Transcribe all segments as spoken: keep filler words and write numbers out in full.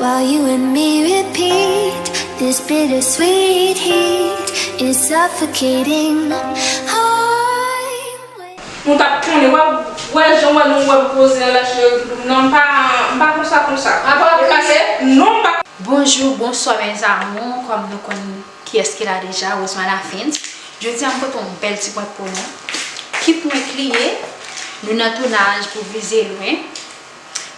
While you and me repeat, this bittersweet heat is suffocating. I'm waiting. Nou t ap konnen, wè, wè jan wè nou wè m poze an la, cheri, non, m pa, m pa konsa, konsa. Apa w ap kriye? Non, m pa. Bonjou, bonswa, mes amours, kòm nou konn kiyès ki la deja, Rosemada Fins. Jodi a, m pote yon bèl ti prank pou nou. Kit mwen k li ye, nou nan tounaj pou Vize Lwen.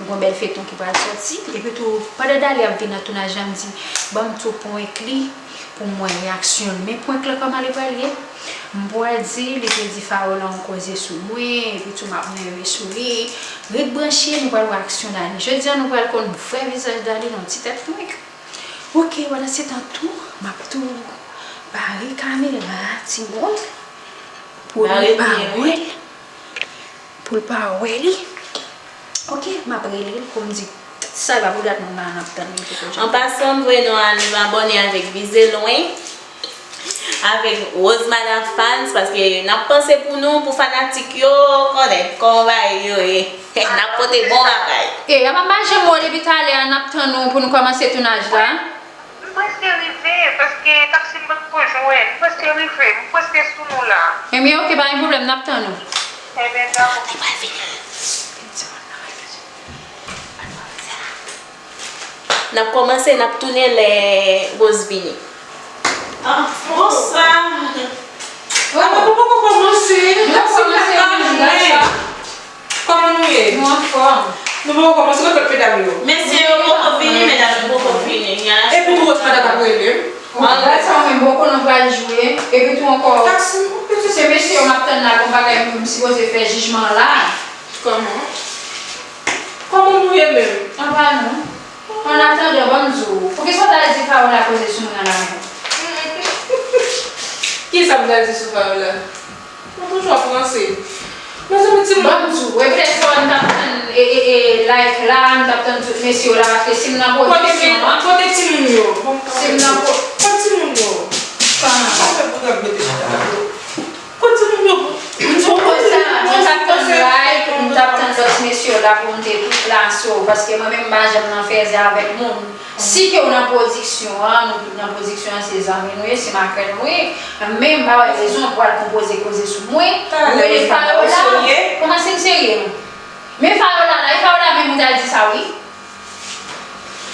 Nou gon bèl feyton ki pral sòti. Epi tou, pandan Dali ap vin nan tounaj la, m di, ban m tou prank li pou m wè reyaksyon l. Men prank lan kòman li pral ye? M pral di, li te di Fayola yon koze sou mwen, epi tou m ap nève sou li. Ret branche, nou pral wè aksyon Dali. Jodi a, nou pral konn vrè vizaj Dali nan yon ti tèt prank. Ok, pandan se tan tou, m ap tou bare kamera a, timoun, pou li pa wè l. Pou l pa wè li. Ok, m ap rele l pou m di tout sa l pa pou dat moun la, n ap tann li pou kote. An pasan, m voye nou al abòne avèk Vize Lwen, avèk Rosemada Fans, paske n ap panse pou nou, pou fanatik yo, konnen kòman bagay yo ye. N ap pote bon bagay. E, apa m pa janm wè w depi talè a, n ap tann ou pou nou kòmanse tounaj la. M prèske rive, paske taksi m potko jwenn. M prèske rive, m prèske sou nou la. Ebyen, ok, pa gen pwoblèm, n ap tann ou. Ebyen, dakò. N ap kòmanse, n ap tounen lè Rose vini. Ah, bonswa. Apa nou poko kòmanse? Taksi m la ka jwenn. Kòman nou ye? Nou anfòm. Nou poko kòmanse, kote lòt medam yo? Mesye yo poko vini, medam yo poko vini. Epi tou Rosemada t ap rele m. Bon, gad sa, mwen poko nan pral jwe. Epi tou ankò, se mesye yo m ap tann la, gon bagay m sipoze fè jijman la. Kòman? Kòman nou ye menm? Anba nou. An atandan, ban m di w, poukisa w ta di Fayola koze sou mwen an la menm? Kisa m ta di sou Fayola? Mwen toujou ap ranse. Mezanmi, timoun. Ban m di w, epi lè sa a, m t ap tann, e, e, e, like la, m t ap tann tout mesye yo la, paske si m nan pwodiksyon an. Kote timoun yo? Si m nan pwo- Kote timoun yo? Kòman? Sa fè pou w ap mete chita la. Kote moun yo? M di w konsa, mwen t ap tann like, m t ap tann lòt mesye yo la pou m te tou plase w, paske mwen menm m pa janm nan fèzè avèk moun. Si ke w nan pwodiksyon an, nou tout nan pwodiksyon an, se zanmi nou ye, se makrèl nou ye, men m pa wè rezon pou al konpoze koze sou mwen. Ou rele Fayola, kòman si m serye non? Men Fayola la, e Fayola menm ou t al di sa wi.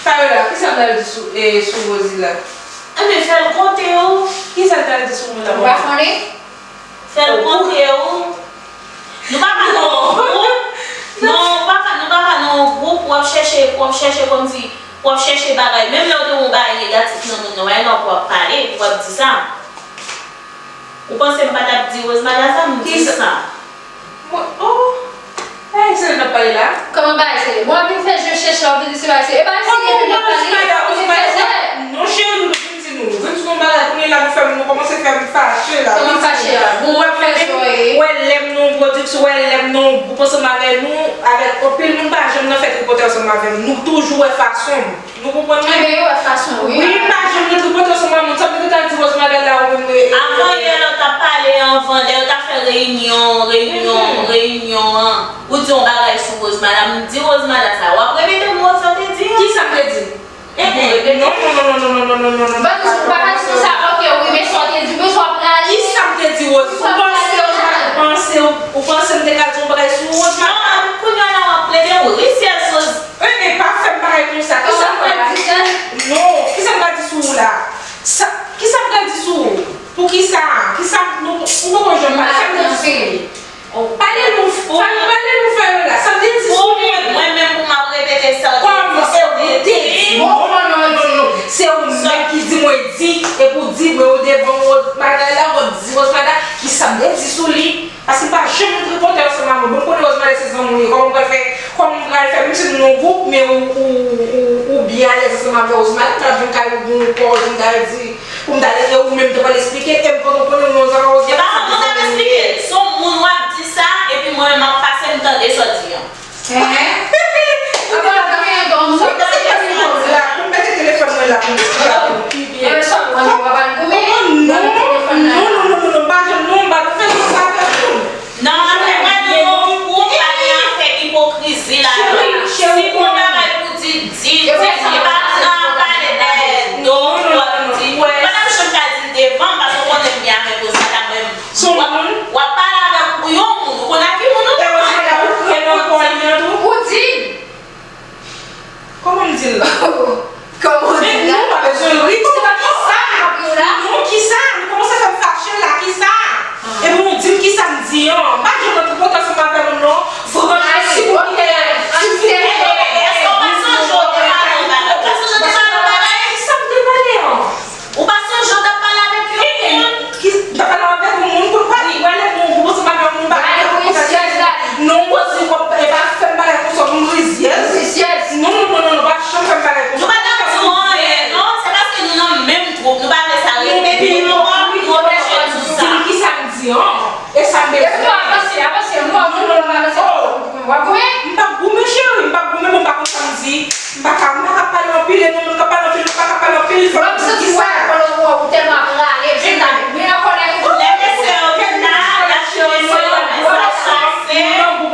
Fayola, kisa l t al di sou, e, sou Rosie la? Ebyen, fè l konte w. Kisa l t al di sou mwen la? Ou pa konnen? Fè l konte w. Nou pa ka nan yon gwoup. Non, ou pa ka, nou pa ka nan yon gwoup, w ap chèche, w ap chèche kòmsi, w ap chèche bagay. Menm lè w te wè yon bagay negatif nan moun nan, w a nan w ap pale, w ap di sa. Ou panse m pa t ap di Rosemada sa? M di sa. Mwen, oh! Bagay serye n ap pale la? Kòman bagay serye? Bon, w ap vin fè je chèchè, w ap vin di se bagay serye. E bagay serye ke n ap pale, ou vin fè zè. Non, cheri, nou vin di nou. Vin di nou bagay, kounye la nou fè m, nou kòmanse fè m fache la. Kòman fache a? Bon, w ap fè zòrye. Wè lè m nan yon pwodiksyon, wè lè m nan yon gwoup ansanm avè nou, avèk anpil moun pa janm nan fè tripotay ansanm avè m. Nou toujou wè fason m. Nou konprann mwen? Ebyen, yo wè fason w, wi. Wi, m pa janm nan tripotay ansanm avè moun. Sa m te gentan di Rosemada la, ou menm, e, e, avan yè lè w t ap pale anvan, lè yo t ap fè reyinyon, reyinyon, reyinyon an. Ou di yon bagay sou Rosemada, m di Rosemada sa. W ap repete mo sa w te di an? Kisa m te di? Eh, eh, non, non, non. Ban nou, ou pa ka di konsa, ok, wi, men sa w te di, men sa w ap rale. Kisa m te di, Rose? Ou panse, ou panse, ou panse m te ka di yon bagay sou Rosemada? Non, kounye a la w ap plede, wi, wi, syèl Rose. Eh, eh, pa fè m bagay konsa. Kisa m pral di? Non, kisa m pral di sou ou la? Sa, kisa m pral di sou ou? Poukisa? Kisa, nou, ou poko janm pale. Sa m pral di sou ou? Pale nou, pale nou, Fayola. Sa m te di sou ou? Mwen menm pou m ap repete sa w te di. Kòman? E ou te di? Non, non, non, non, non. Se ou menm ki di mwen di, epi w di mwen ou devan Rosemada la, w ap di Rosemada, kisa m te di sou li? Paske m pa janm tripotay ansanm avè w. Bon, m konnen Rosemada se zanmi w ye. Kòman m pral fè, kòman m pral fè, menm si nou nan yon gwoup, men ou, ou, ou, ou byen alèz ansanm avè Rosemada, m t ap vin kay ou, bon, kò, ou vin ta di, pou m ta rele ou menm te pral esplike, e m pandan konnen ou nan zafè Rosemada. E pa fòk mwen t ap esplike. Se yon moun w ap di sa, epi mwen menm m ap pase m tande sa w di an. Hein? Apa w ap goumen ankò, m sot tande sa w di an. Pou m mete telefòn mwen la pou m esplike ou pi byen. Sa w pran, ou pa pral goumen? Non, non, non, non, non, pa janm, non, m pa t fè sa avèk moun. Non, ann fè pale yon kou, pale anfè ipokrizi la vre. Si gon bagay pou di, di, di, di, pa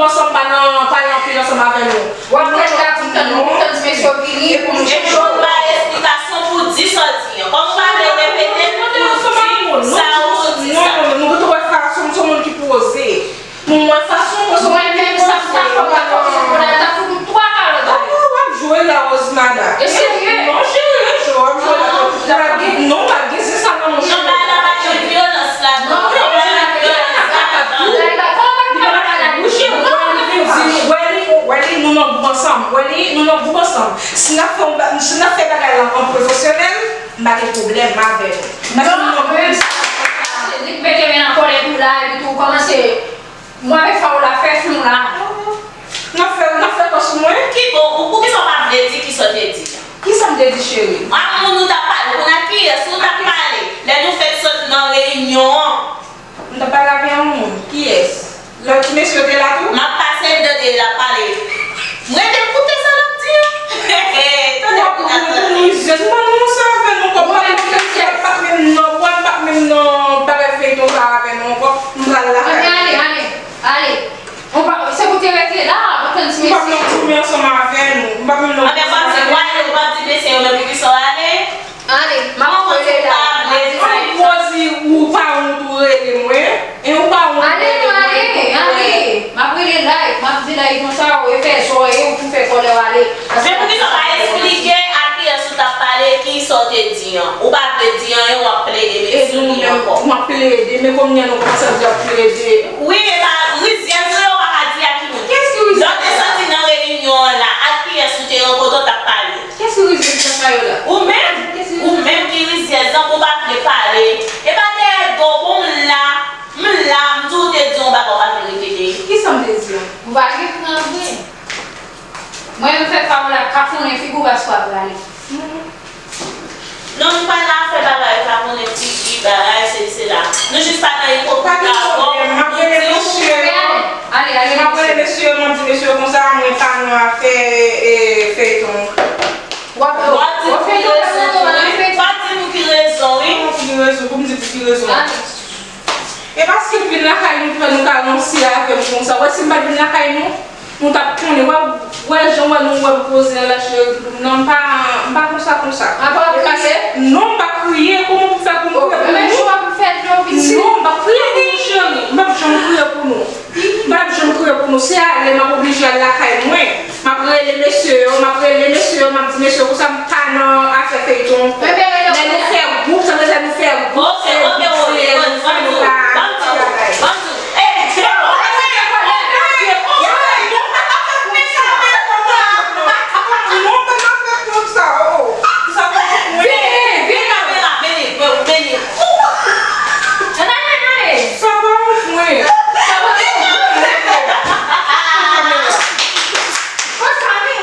Ansanm pa nan pale anpil ansanm avè nou. W ap rete la pou tann, pou tann ti mesye yo vini pou nou chanje. Epi ou bay esplikasyon pou di sa w di an. Kòm ou pa vle repete l, pou di sa ou di sa. Non, non, non, nou tout wè fason m se yon moun ki poze. Pou mwen, fason mwen se yon moun ki poze. Mwen menm sa m ta fè, m ta fè yon moun ta fout m twa kalòt. Oh, w ap jwe la, Rosemada. E serye? Non, serye, w ap jwe la. Non, w ap gen, non, w ap gen, se sa nan mouch. Non, bagay la pa gen vyolans ladan. Non, non, non, non. Mouche, wè li, wè li, nou nan gwoup ansanm. Wè li, nou nan gwoup ansanm. Si n ap fè yon ba-, si n ap fè bagay la an pwofesyonèl, m pa gen pwoblèm avè nou. M pa gen pwoblèm. Li mete men nan kòlèt ou la, epi tou kòmanse, mwen avèk Fawola fè fon la. N ap fè, n ap fè kò sou mwen. Ki bon, ou, poukisa w pa vle di kisa w te di a? Kisa m te di, cheri? A moun ou t ap pale, ou konn ak kiyès ou t ap pale lè nou fèk sot nan reyinyon an? M t ap pale avè yon moun. Kiyès? Lòt ti mesye yo te la tou? M ap pase, m tande l ap pale. M rete koute sa l ap di an. Tande pou tande. Ou ap rizyèz, m pa nan sa avè nou ankò, m pa nan sa, m pa menm nan, m pa menm nan bagay feyton sa avè nou ankò. M pral lakay. Ale, ale, ale, ale. On pa, se pou te rete la, pou tann ti mesye. M p ap nan goumen ansanm avè nou. M p ap menm nan goumen ansanm avè nou. Anben, w ap di, w ale, w ap di mesye yo, men poukisa w ale? Ale, m ap rele la. Rosie, ou pa wont ou rele mwen? E ou pa wont ou rele mwen? Ale, ale, ale. M ap rele Like, m ap di Like konsa, ou e fè zò, e ou pou fè kòlè w ale. Men poukisa w pa esplike a kiyès ou t ap pale, kisa w te di an? Ou pa vle di anyen, w ap plede met sou li ankò. M ap plede, men kounye a nou kòmanse ap di ap plede. Wi, e pa rizyèz ou ye, ou pa ka di a ki moun. Kiyès ki rizyèz? Lè w te soti nan reyinyon an la, ak kiyès ou te rankontre, w t ap pale? Kiyès ki rizyèz nan sa yo la? Ou menm, ou menm ki rizyèz lan, ou pa vle pale. E pa dèyè do w, bon, m la, m la, m di w te di yon bagay, ou pa vle repete. Kisa m te di an? Ou pa gen kran vre. Mwen menm fè Fawola kafonnen figi w paske w ap rale. Non, nou pa nan afè bagay kafonnen figi, bagay, sesi, sela. Nou jis pa nan ipokrit avè w. Pa gen pwoblèm, m ap rele mesye yo. Ale, ale, m ap rele mesye yo, m ap di mesye yo konsa, mwen pa nan afè, e, feyton. W ap, w ap di pou ki rezon, wi. W ap di pou ki rezon, wi. Pou ki rezon, pou m di pou ki rezon. E paske m vin lakay nou, fè nou ka ranse avè m konsa. Wè, si m pa t vin lakay nou, nou t ap konnen. Wè, wè jan wè nou wè m poze an la, cheri doudou m nan, m pa, m pa konsa, konsa. E paske, non, m pa kriye, kòman pou m fè pou m kriye pou nou? Non, m pa kriye pou nou, cheri. M p ap janm kriye pou nou. M p ap janm kriye pou nou. Se ale m ap oblije al lakay mwen. M ap rele mesye yo, m ap rele mesye yo, m ap di mesye yo konsa m pa nan afè feyton ankò. Lè nou fè gwoup, sa vle di lè nou fè gwoup, se gwoup, se nou pa bagay. Non, pa nan afè konsa, oh. Sa pa pou mwen. Vini, vini. Kamera, vini, vini. Sa pa pou mwen. Sa pa pou mwen. Fò sa vin.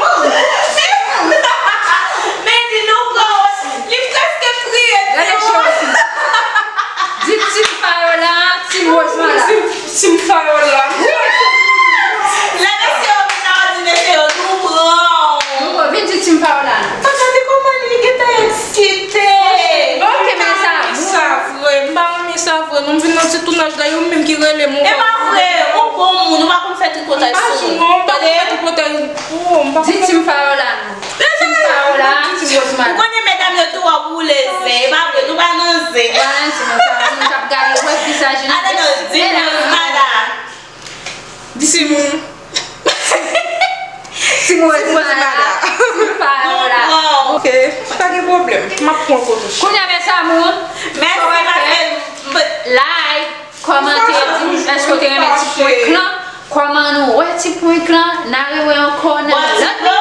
Men di nou pran, li prèske kriye. Gade je w osi. Di Team Fayola, Team Rosemada. Team, Team Fayola. Lè mesye yo vin la, w di mesye yo, nou pran. Nou pran, vin di Team Fayola non. Papa, gade kòman li gentan eksite. Ok, men sa. M pa renmen sa vre, m pa renmen sa vre. Non, m vin nan ti tounaj la, yo menm ki rele m. E pa vre, ou bon moun, ou pa konn fè tripotay sou moun. Non, m pa konn fè tripotay. Oh, m pa konn fè. Di Team Fayola non. Team Fayola, Team Rosemada. Ou konnen medam yo twò boule zen, e pa vre, nou pa nan zen. Ou pa nan zen, non, sa, moun k ap gade, wè vizaj li. Ale non, di Rosemada. Di Team, Team Rosemada. Team Fayola. Ok, pa gen pwoblèm. M ap pran kote w. Kounye a, mes amours, mèsi paske m, like, kòmante, di m èske w te renmen ti prank lan. Kòman nou wè ti prank lan? N a rewè ankò nan lòt